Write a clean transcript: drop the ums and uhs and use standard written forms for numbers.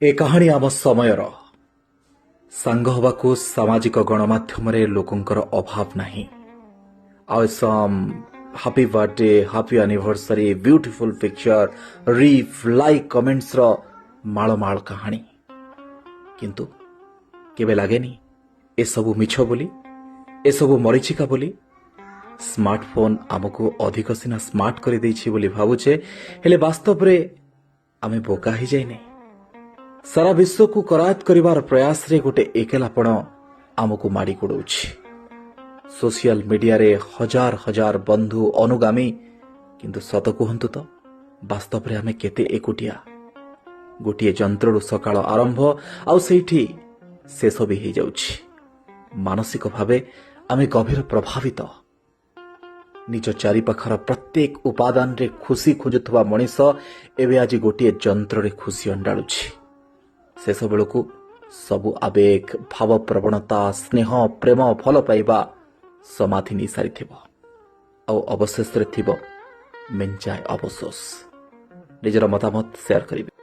ଏ କାହାଣୀ ଆମ ସମୟର। ସାଙ୍ଗ ହେବାକୁ ସାମାଜିକ ଗଣମାଧ୍ୟମରେ ଲୋକଙ୍କର ଅଭାବ ନାହିଁ। ଆଉ some happy birthday, happy anniversary, beautiful picture, rep, like, କମେଣ୍ଟସର ମାଳ ମାଳ କାହାଣୀ। କିନ୍ତୁ କେବେ ଲାଗେନି ଏସବୁ ମିଛ ବୋଲି, ଏସବୁ ମରିଚିକା ବୋଲି? ସ୍ମାର୍ଟଫୋନ୍ ଆମକୁ ଅଧିକ ସିନା ସ୍ମାର୍ଟ କରିଦେଇଛି ବୋଲି ଭାବୁଛେ, ହେଲେ ବାସ୍ତବରେ ଆମେ ବୋକା ହେଇଯାଇନେ? ସାରା ବିଶ୍ୱକୁ କରାୟତ୍ତ କରିବାର ପ୍ରୟାସରେ ଗୋଟେ ଏକେଲାପଣ ଆମକୁ ମାଡ଼ି ଗୋଡ଼ଉଛି। ସୋସିଆଲ ମିଡିଆରେ ହଜାର ହଜାର ବନ୍ଧୁ, ଅନୁଗାମୀ, କିନ୍ତୁ ସତ କୁହନ୍ତୁ ତ, ବାସ୍ତବରେ ଆମେ କେତେ ଏକୁଟିଆ? ଗୋଟିଏ ଯନ୍ତ୍ରରୁ ସକାଳ ଆରମ୍ଭ ଆଉ ସେଇଠି ଶେଷ ବି ହେଇଯାଉଛି। ମାନସିକ ଭାବେ ଆମେ ଗଭୀର ପ୍ରଭାବିତ। ନିଜ ଚାରିପାଖର ପ୍ରତ୍ୟେକ ଉପାଦାନରେ ଖୁସି ଖୋଜୁଥିବା ମଣିଷ ଏବେ ଆଜି ଗୋଟିଏ ଯନ୍ତ୍ରରେ ଖୁସି ଅଣ୍ଡାଳୁଛି। ଶେଷ ବେଳକୁ ସବୁ ଆବେଗ, ଭାବପ୍ରବଣତା, ସ୍ନେହ, ପ୍ରେମ, ଭଲ ପାଇବା ସମାଧି ନେଇ ସାରିଥିବ ଆଉ ଅବଶେଷରେ ଥିବ ମେଞ୍ଚାଏ ଅବଶୋଷ। ନିଜର ମତାମତ ସେୟାର କରିବେ।